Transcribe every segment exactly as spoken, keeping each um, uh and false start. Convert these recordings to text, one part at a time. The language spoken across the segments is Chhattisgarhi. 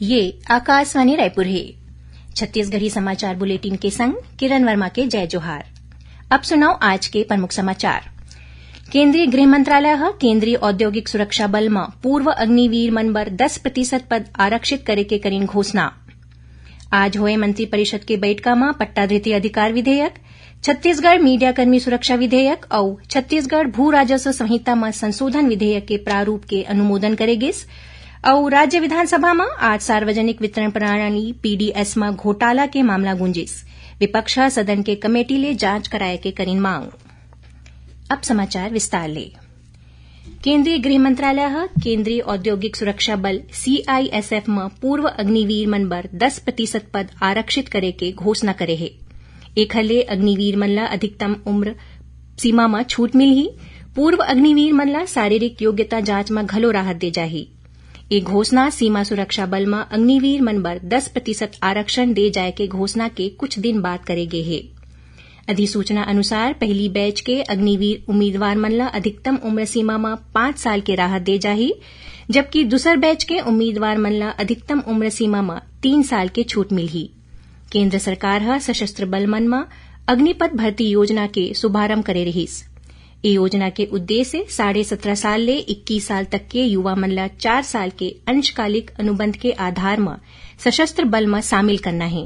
ये आकाशवाणी रायपुर हे। छत्तीसगढ़ी समाचार बुलेटिन के संग किरण वर्मा के जय जोहार। अब सुनव आज के प्रमुख समाचार। केंद्रीय गृह मंत्रालय ह केंद्रीय औद्योगिक सुरक्षा बल म पूर्व अग्निवीर मन बर दस प्रतिशत पद आरक्षित करे के करिन घोषणा। आज होए मंत्रिपरिषद के बइठका म पट्टाधृति अधिकार विधेयक, छत्तीसगढ़ मीडिया कर्मी सुरक्षा विधेयक अउ छत्तीसगढ़ भू राजस्व संहिता म संशोधन विधेयक के प्रारूप के अनुमोदन करे गिस। अउ राज्य विधानसभा म आज सार्वजनिक वितरण प्रणाली, पीडीएस, म घोटाला के मामला गूंजिस। विपक्ष ह सदन के कमेटी ले जांच कराए के करिन मांग। अब समाचार विस्तार ले। केंद्रीय गृह मंत्रालय ह केंद्रीय औद्योगिक सुरक्षा बल, सीआईएसएफ, म पूर्व अग्निवीर मन बर दस प्रतिशत पद आरक्षित करे के घोषणा करे हे। एखर ले अग्निवीर मन ल अधिकतम उम्र सीमा म छूट मिलही। पूर्व अग्निवीर मन ल शारीरिक योग्यता जांच म घलो राहत दे जाही। ए घोषणा सीमा सुरक्षा बल म अग्निवीर मन बर दस प्रतिशत आरक्षण दे जाय के घोषणा के कुछ दिन बाद करे गे हे। अधिसूचना अनुसार, पहली बैच के अग्निवीर उम्मीदवार मन ल अधिकतम उम्र सीमा म पांच साल के राहत दे जाही, जबकि दूसर बैच के उम्मीदवार मन ल अधिकतम उम्र सीमा म तीन साल के छूट मिलही। केंद्र सरकार ह सशस्त्र बल मन म अग्निपथ भर्ती योजना के शुभारंभ करे रिहिस। ए योजना के उद्देश्य साढ़े सत्रह साल ले इक्कीस साल तक के युवा मन ल चार साल के अंशकालिक अनुबंध के आधार म सशस्त्र बल म शामिल करना हे।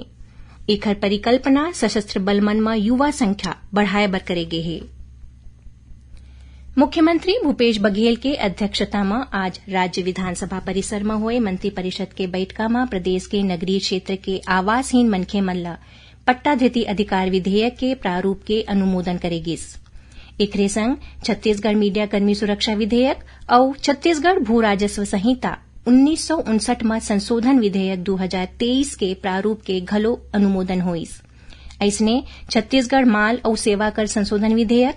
एखर परिकल्पना सशस्त्र बल मन म युवा संख्या बढ़ाए बर करे गे हे। मुख्यमंत्री भूपेश बघेल के अध्यक्षता म आज राज्य विधानसभा परिसर म होए मंत्रिपरिषद के बइठका म प्रदेश के नगरीय क्षेत्र के आवासहीन मनखे मन ल पट्टाधृति अधिकार विधेयक के प्रारूप के अनुमोदन करे गिस। एखरे संग छत्तीसगढ़ मीडिया कर्मी सुरक्षा विधेयक अउ छत्तीसगढ़ भू राजस्व संहिता उन्नीस सौ उनसठ म संशोधन विधेयक दू हजार तेईस के प्रारूप के घलो अनुमोदन होइस। अइसने छत्तीसगढ़ माल अउ सेवा कर संशोधन विधेयक,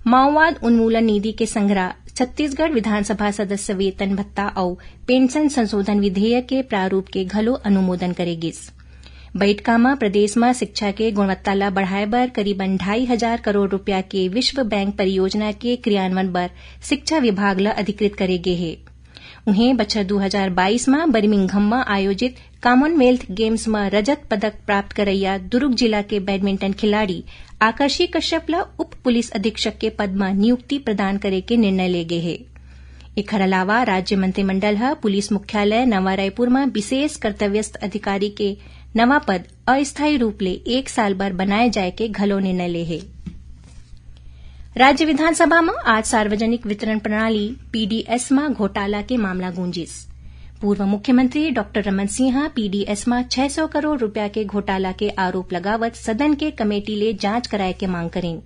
माओवाद उन्मूलन निधि के संग्रह, छत्तीसगढ़ विधानसभा सदस्य वेतन भत्ता अउ पेंशन संशोधन विधेयक के प्रारूप के घलो अनुमोदन करे गिस। बइठका म प्रदेश म शिक्षा के गुणवत्ता ल बढ़ाए बर करीबन ढाई हजार करोड़ रुपया के विश्व बैंक परियोजना के क्रियान्वयन बर शिक्षा विभाग ल अधिकृत करे गे हे। उहें, बछर दू हजार बाईस म बर्मिंघम म आयोजित कॉमनवेल्थ गेम्स म रजत पदक प्राप्त करइया दुरूग जिला के बैडमिंटन खिलाड़ी आकर्षी कश्यप ल उप पुलिस अधीक्षक के पद म नियुक्ति प्रदान करे के निर्णय ले गे हे। एखर अलावा राज्य मंत्रिमंडल ह पुलिस मुख्यालय नवा रायपुर म विशेष कर्तव्यस्थ अधिकारी के नवा पद अस्थायी रूप ले एक साल बर बनाए जाए के घलो निर्णय ले हे। राज्य विधानसभा म आज सार्वजनिक वितरण प्रणाली, पीडीएस, म घोटाला के मामला गूंजिस। पूर्व मुख्यमंत्री डॉक्टर रमन सिंह ह पीडीएस म छह सौ करोड़ रुपया के घोटाला के आरोप लगावत सदन के कमेटी ले जांच कराए के मांग करिन।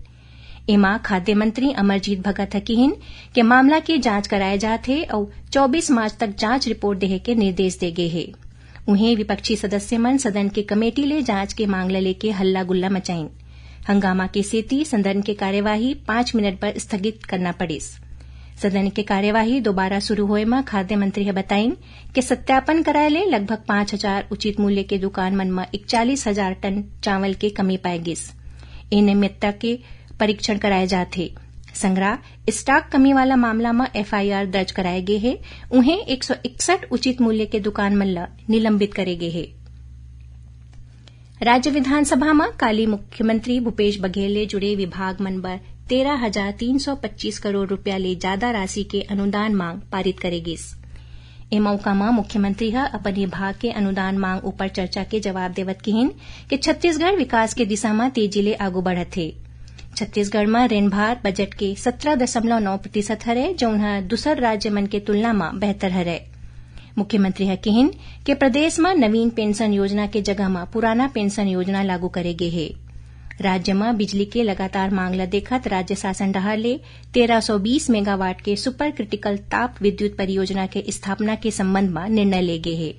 एमा खाद्य मंत्री अमरजीत भगत ह किहिन के मामला के जांच कराए जात हे अउ चौबीस मार्च तक जांच रिपोर्ट देहे के निर्देश दे गे हे। उहें, विपक्षी सदस्य मन सदन के कमेटी ले जांच के मांग ल लेके हल्ला गुल्ला मचाइन। हंगामा के सेती सदन के कार्यवाही पांच मिनट बर स्थगित करना पड़िस। सदन के कार्यवाही दोबारा शुरू होए म खाद्य मंत्री ह बताइन के सत्यापन कराए ले लगभग पांच हजार उचित मूल्य के दुकान मन म इकतालीस हजार टन चावल के कमी पाए गिस। अनियमितता के परीक्षण कराए जात हे। संग्रह स्टॉक कमी वाला मामला म एफआईआर दर्ज कराए गे हे। उहें, एक सौ इकसठ उचित मूल्य के दुकान मन ल निलंबित करे गे हे। राज्य विधानसभा म काली मुख्यमंत्री भूपेश बघेल ले जुड़े विभाग मन बर तेरह हजार तीन सौ पच्चीस करोड़ रुपया ले जादा राशि के अनुदान मांग पारित करे गिस। ए मौका म मुख्यमंत्री ह अपन विभाग के अनुदान मांग ऊपर चर्चा के जवाब देवत किहिन कि छत्तीसगढ़ विकास के दिशा म तेजी ले आगू बढ़त हे। छत्तीसगढ़ म ऋण भार बजट के सत्रह दशमलव नौ प्रतिशत हरय, जउन ह दूसर राज्य मन के तुलना म बेहतर हरय। मुख्यमंत्री ह किहिन के प्रदेश म नवीन पेंशन योजना के जगह म पुराना पेंशन योजना लागू करे गे हे। राज्य म बिजली के लगातार मांग ल देखत राज्य शासन डहार ले तेरह सौ बीस मेगावाट के सुपर क्रिटिकल ताप विद्युत परियोजना के स्थापना के संबंध म निर्णय ले गे हे।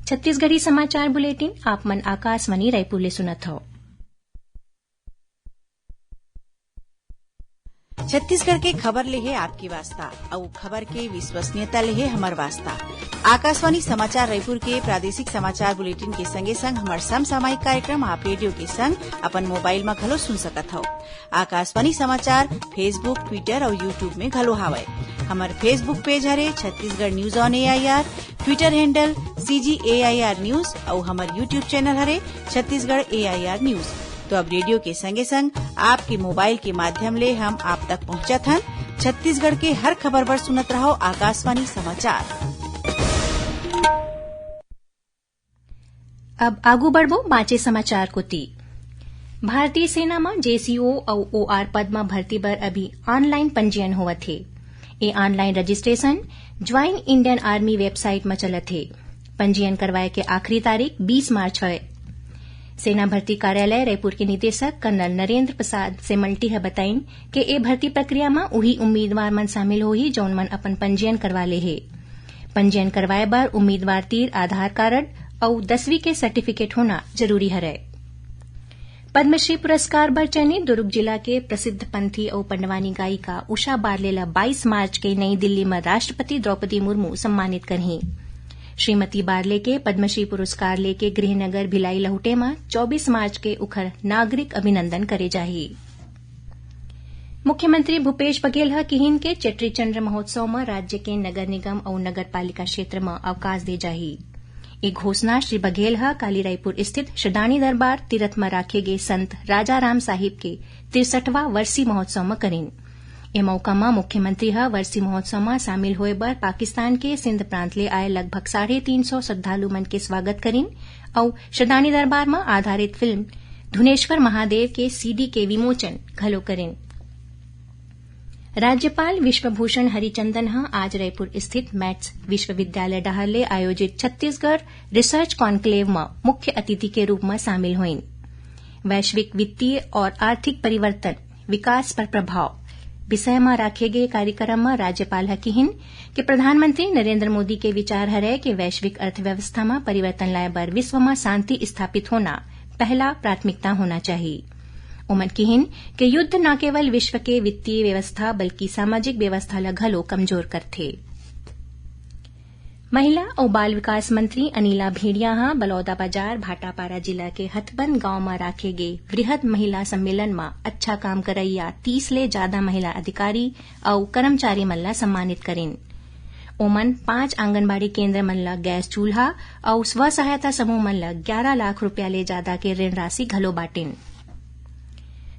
छत्तीसगढ़ी समाचार बुलेटिन आप मन आकाशवाणी रायपुर ले सुनत हव। छत्तीसगढ़ के खबर ले हे आपके वास्ता, अउ खबर के विश्वसनीयता ले हे हमर वास्ता। आकाशवाणी समाचार रायपुर के प्रादेशिक समाचार बुलेटिन के संगे संग हमर समसामयिक कार्यक्रम आप रेडियो के संग अपन मोबाइल म घलो सुन सकत हव। आकाशवाणी समाचार Facebook, Twitter अउ YouTube में घलो हावय। हमर Facebook पेज हरे Chhattisgarh news on AIR, Twitter handle CG AIR news अउ हमर YouTube चैनल हरे छत्तीसगढ़ एआईआर न्यूज। तो अब रेडियो के संगे संग आपके मोबाइल के माध्यम ले हम आप तक पहुंचत हन। छत्तीसगढ़ के हर खबर बर सुनत रहव आकाशवाणी समाचार। अब आगू बढ़बो बांचे समाचार कोति। भारतीय सेना म जेसीओ अउ ओआर पद म भर्ती बर अभी ऑनलाइन पंजीयन होवत हे। ए online registration join Indian army website म चलत हे। पंजीयन करवाए के आखिरी तारीख बीस मार्च हवय। सेना भर्ती कार्यालय रायपुर के निदेशक कर्नल नरेंद्र प्रसाद सेमल्टी ह बताइन के ए भर्ती प्रक्रिया म उही उम्मीदवार मन शामिल होही, जौन मन अपन पंजीयन करवा ले हे। पंजीयन करवाए बर उम्मीदवार तीर आधार कारड अउ दसवीं के सर्टिफिकेट होना जरूरी हरय। पद्मश्री पुरस्कार बर चयनित दुर्ग जिला के प्रसिद्ध पंथी अउ पंडवानी गायिका उषा बारले ल बाईस मार्च के नई दिल्ली म राष्ट्रपति द्रौपदी मुर्मू सम्मानित करही। श्रीमती बारले के पद्मश्री पुरस्कार लेके गृहनगर भिलाई लहुटे म चौबीस मार्च के उखर नागरिक अभिनंदन करे जाही। मुख्यमंत्री भूपेश बघेल ह किहिन के चेट्री चंद्र महोत्सव म राज्य के नगर निगम अउ नगर पालिका क्षेत्र म अवकाश दे जाही। ए घोषणा श्री बघेल ह काली रायपुर स्थित शदानी दरबार तीरथ म राखे गे संत राजाराम साहिब के तिरसठवां वर्षी महोत्सव म करिन। ए मौका म मुख्यमंत्री ह वर्षी महोत्सव म शामिल होए बर पाकिस्तान के सिंध प्रांत ले आए लगभग साढ़े तीन सौ श्रद्धालु मन के स्वागत करिन अउ शदानी दरबार म आधारित फिल्म धुनेश्वर महादेव के सीडी के विमोचन घलो करिन। राज्यपाल विश्वभूषण हरिचंदन ह आज रायपुर स्थित मैट्स विश्वविद्यालय डहार ले आयोजित छत्तीसगढ़ रिसर्च कॉन्क्लेव म मुख्य अतिथि के रूप म शामिल होइन। वैश्विक वित्तीय और आर्थिक परिवर्तन, विकास पर प्रभाव विषय म राखे गे कार्यक्रम म राज्यपाल ह किहिन कि प्रधानमंत्री नरेंद्र मोदी के विचार हरय कि वैश्विक अर्थव्यवस्था म परिवर्तन लाए बर विश्व म शांति स्थापित होना पहला प्राथमिकता होना चाही। ओमन किहिन कि युद्ध न केवल विश्व के वित्तीय व्यवस्था बल्कि सामाजिक व्यवस्था ल घलो कमजोर करथे। महिला अउ बाल विकास मंत्री अनिला भेंड़िया ह बलौदाबाजार भाटापारा जिला के हथबंद गांव म राखे गे वृहद महिला सम्मेलन म अच्छा काम करइया तीस ले जादा महिला अधिकारी अउ कर्मचारी मन ल सम्मानित करिन। ओमन पांच आंगनबाड़ी केंद्र मन ल गैस चूल्हा अउ स्व सहायता समूह मन ल ग्यारा लाख रूपिया ले जादा के ऋण राशि घलो बांटिन।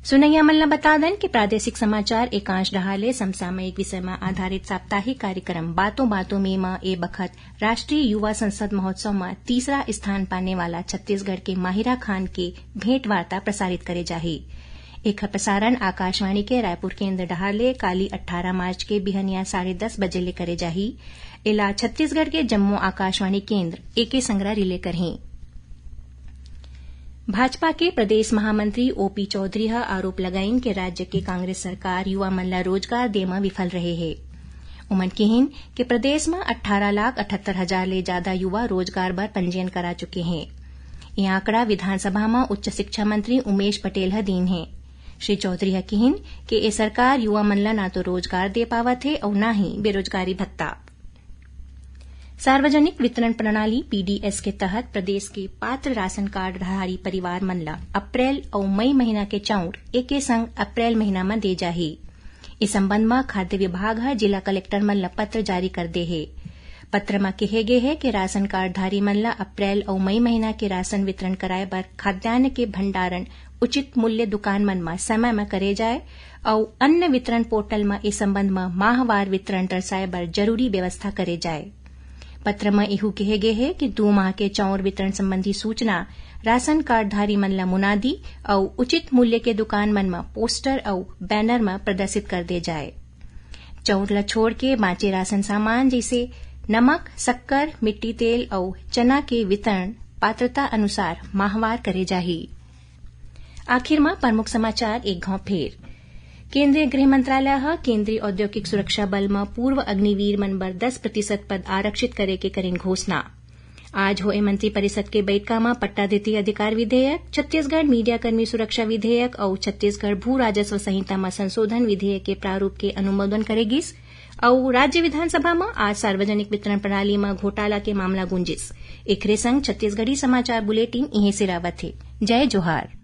सुनइया मन ल बता दन कि प्रादेशिक समाचार एकांश डहार ले समसामयिक विषय म आधारित साप्ताहिक कार्यक्रम बातों बातों में म ए बखत राष्ट्रीय युवा संसद महोत्सव म तीसरा स्थान पाने वाला छत्तीसगढ़ के माहिरा खान के भेंटवार्ता प्रसारित करे जाही। एखर प्रसारण आकाशवाणी के रायपुर केंद्र डहार ले काली अट्ठारह मार्च के बिहनिया साढ़े दस बजे ले करे जाही। एला छत्तीसगढ़ के जम्मो आकाशवाणी केंद्र एके संग रिले करही। भाजपा के प्रदेश महामंत्री ओपी चौधरी ह आरोप लगाइन के राज्य के कांग्रेस सरकार युवा मन ल रोजगार दे म विफल रहे हे। ओमन किहिन कि प्रदेश म अट्ठारह लाख अठहत्तर हजार ले जादा युवा रोजगार बर पंजीयन करा चुके हें। ये आंकड़ा विधानसभा म उच्च शिक्षा मंत्री उमेश पटेल ह दीन हे। श्री चौधरी ह किहिन कि ए सरकार युवा मन ल ना तो रोजगार दे पावत हे अउ ना ही बेरोजगारी भत्ता। सार्वजनिक वितरण प्रणाली, पीडीएस, के तहत प्रदेश के पात्र राशन कार्डधारी परिवार मन ल अप्रैल अउ मई महीना के चाउर एके संग अप्रैल महीना म दे जाही। इस संबंध म खाद्य विभाग ह जिला कलेक्टर मन ल पत्र जारी कर दे हे। पत्र म केहे गे हे कि राशन कार्डधारी मन ल अप्रैल अउ मई महीना के राशन वितरण कराए बर खाद्यान्न के भंडारण उचित मूल्य दुकान मन म समय म करे जाए अउ अन्न वितरण पोर्टल म ए संबंध म माहवार वितरण दर्शाए बर जरूरी व्यवस्था करे जाए। पत्र म एहू केहे गे हे कि दू माह के चाउर वितरण संबंधी सूचना राशन कार्डधारी मन ल मुनादी अउ उचित मूल्य के दुकान मन म पोस्टर अउ बैनर म प्रदर्शित कर दे जाए। चाउर ल छोड़ के बांचे राशन सामान जइसे नमक, शक्कर, मिट्टी तेल अउ चना के वितरण पात्रता अनुसार माहवार करे जाही। आखिर म प्रमुख समाचार एक घांव फेर। केंद्रीय गृह मंत्रालय ह केंद्रीय औद्योगिक सुरक्षा बल म पूर्व अग्निवीर मन बर दस प्रतिशत पद आरक्षित करे के करिन घोषणा। आज होए मंत्री परिषद के बैठका म पट्टा देती अधिकार विधेयक, छत्तीसगढ़ मीडिया कर्मी सुरक्षा विधेयक अउ छत्तीसगढ़ भू राजस्व संहिता म संशोधन विधेयक के प्रारूप के अनुमोदन करे गिस। अउ राज्य विधानसभा म आज सार्वजनिक वितरण प्रणाली म घोटाला के मामला गूंजिस। एकरे संग छत्तीसगढ़ी समाचार बुलेटिन इहें सिरावत हे। जय जोहार।